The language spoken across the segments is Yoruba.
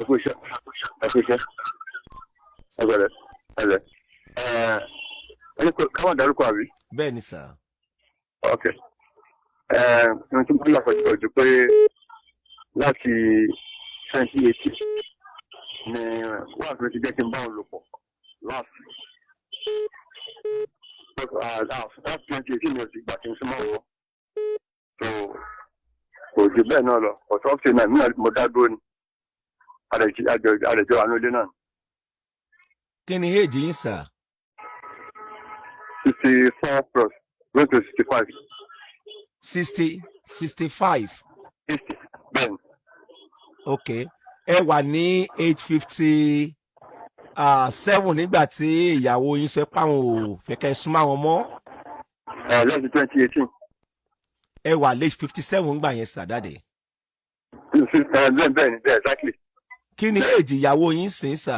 Ẹ kú iṣẹ́, ẹ kú iṣẹ́, ẹ bẹ̀rẹ̀, ẹ bẹ̀rẹ̀. Ẹ ní káwọn dárúkọ àbí? Bẹ́ẹ̀ ni sà. Ok. Ohun tí mo ń là kọjá ojú pé láti 2018 ni wọ́n àti ti jẹ́ kí n bá òun lò pọ̀ last. Láti 2018 ni o ti gbà kí n súnmọ́ wọn. So kò jù bẹ́ẹ̀ náà lọ. Ọ̀tọ̀ up till now, mi náà mo dá dúró ni. Àdèjọ àánú ilé náà. Kí ni age yín, sà? 64 plus, going to 65. 60, 65? 60, bẹ́ẹ̀ ni. Ok, ẹ wà ní age 57 nígbà tí ìyàwó yín sọ pé àwọn ò fẹ́ kẹ́ ẹ súnmọ́ àwọn mọ́? Ẹ láti 2018. Ẹ wà late 57 ńgbà yẹn sà, daddy? Ẹ bẹ́ẹ̀ ni, bẹ́ẹ̀, exactly. Kí ni age ìyàwó yín sìn, sà?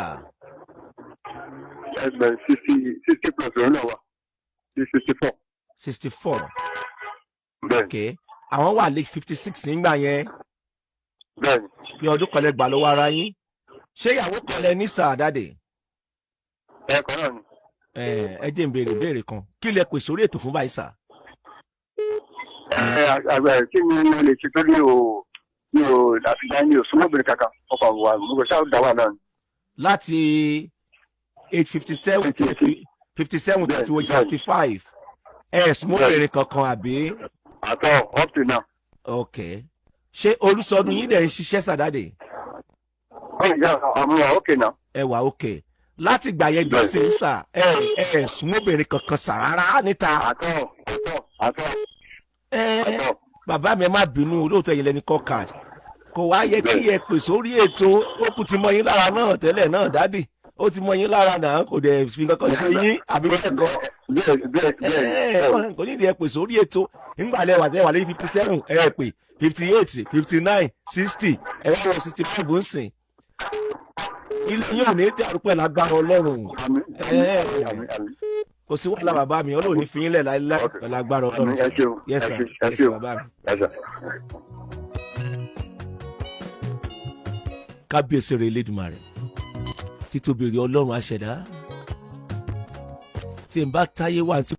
Ẹgbẹ́ 60 plus òun náà wà sí 64. 64? Bẹ́ẹ̀. Ok, àwọn wà late 56 nígbà yẹn? Bẹ́ẹ̀ ni. Bí ọdún kan lẹ gbà lọ́wọ́ ara yín. Ṣé ìyàwó kan lẹ ní sà, daddy? Ẹ̀ẹ̀kan náà ni. Ẹ jẹ́ n béèrè ìbéèrè kan. Kí lẹ pè sórí ètò fún báyìí, sà? Ẹ àgbẹ̀, kí ni mo lè ṣe tó ní o ní o àfihàn ní o súnmọ́bìnrin kankan, ọkọ̀ wà, mo kò ṣáà dá wà náà ni. Láti age 57 to 57 to 65, ẹ súnmọ́ obìnrin kankan, àbí? Àtọ̀, up to now. Ok, ṣé olùsọdún yín dẹ̀ ń ṣiṣẹ́ sà, daddy? Oh yeah, I'm okay now. Ẹ wà ok láti gbà yẹn dé sí sà? Ẹ súnmọ́ obìnrin kankan sà rárá níta? Àtọ̀, àtọ̀, àtọ̀. Ẹ àtọ̀. Bàbá mi, ẹ má bínú, olóòótọ́ yẹn lẹni call card kò wá yẹ kí ẹ pè sórí ètò. Ó kù ti mọ yín lára náà tẹ́lẹ̀ náà, daddy. Ó ti mọ yín lára náà, kò dẹ̀ fi kankan ṣe yín, àbí bẹ́ẹ̀ kọ́? Bẹ́ẹ̀ bẹ́ẹ̀ bẹ́ẹ̀. Ẹ kò ní ìdí ẹ pè sórí ètò nígbà lẹ́wà tẹ́ wà lẹ́yìn 57, ẹ pè 58, 59, 60, ẹ wá wọ 65 ń sìn. Ilé yín ò ní dàrú pẹ̀lú agbára Ọlọ́run. Àmín. Ẹ àmín, àmín. Kò sí wàhálà, bàbá mi. Ọlọ́run ní fi yín lẹ̀ láéláé pẹ̀lú agbára Ọlọ́run. Àmín, ẹ ṣeun. Yes ẹ sir. ṣe, ẹ Yes sir. ṣeun. Bàbá mi. Ẹ sà. Kábíyèsí rẹ̀ Elédùmarè, títóbi rẹ̀ Ọlọ́run aṣẹ̀dá, tí n bá táyé wà tí.